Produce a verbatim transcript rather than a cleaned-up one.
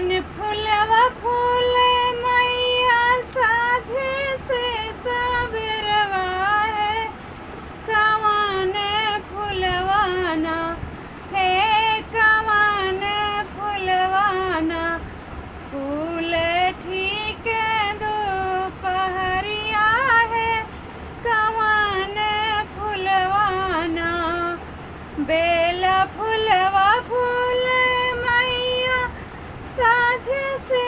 फुलवा फूले मैया साझे से सबेरवा है, कवन फुलवाना है, कवन फुलवाना। फूल ठीक दोपहरिया है, कवन फुलवाना। बेला फुलवा फूले मैया साझे से